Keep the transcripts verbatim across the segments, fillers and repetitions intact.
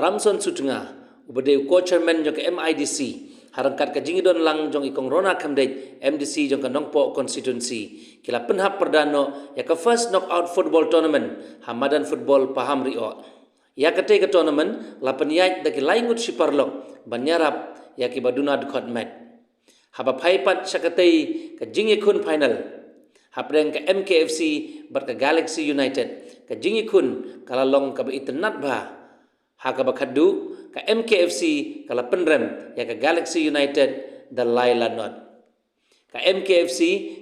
Ramson Sutnga, uba dei u co-chairman jong ka M I D C, ha ryngkat ka jingdon lang jong i Kong Rona Khymdeit, M D C jong ka Nongpoh constituency, ki la pynhap pyrda noh ïa ka first knockout football tournament ha madan football Pahamrioh. Ïa katei ka tournament la pynïaid da ki lai ngut shi paralok ban ïarap ïa kiba duna dkhot met. Haba phai pat sha katei ka jingïakhun final hapdeng ka M K F C bad ka Galaxy United, ka jingïakhun ka la long kaba itynnad bha, ha kaba khatduh ka M K F C ka la pynrem ïa ka Galaxy United da lai la not. Ka M K F C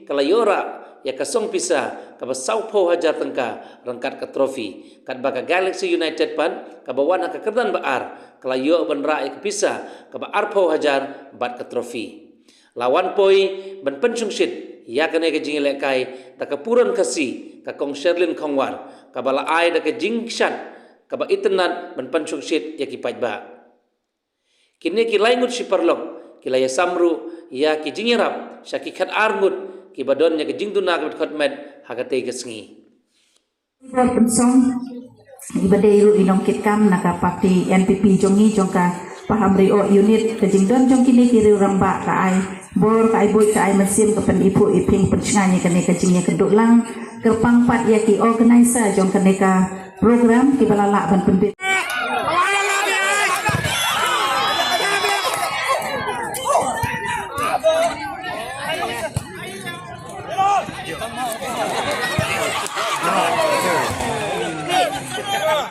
ka la ïoh rah ïa ka song pisa kaba sawphew hajar tyngka ryngkat ka trophy, katba ka Galaxy United pat kaba wan ha ka kyrdan ba ar ka la ïoh ban rah ïa ka pisa kaba arphew hajar bad ka trophy. La wan poi ban pynshongshit ïa kane ka jingïalehkai da ka puron Khasi, ka Kong Sherlyn Khongwar, kaba la ai da ka jingshad kaba itynnad ban pynshongshit ïa ki paidbah. Kine ki lai ngut shi paralok ki la ïasam ruh ïa ki jingïarap sha ki khatar ngut kiba don ïa ka jingduna kaba dkhot met ha katei ka sngi. Bor pynsong, iba dei ruh i nongkitkam na ka party N P P jong ngi jong ka Pahamrioh unit. Ka jingdon jong kine ki riew rangbah ka ai bor, ka ai buit, ka ai mynsiem, ka pyniphuh iphieng pynshngaiñ ïa kane ka jingïakynduh lang. Kyrpang pat ïa ki organizer jong kane ka program kiba la lah ban pynbit.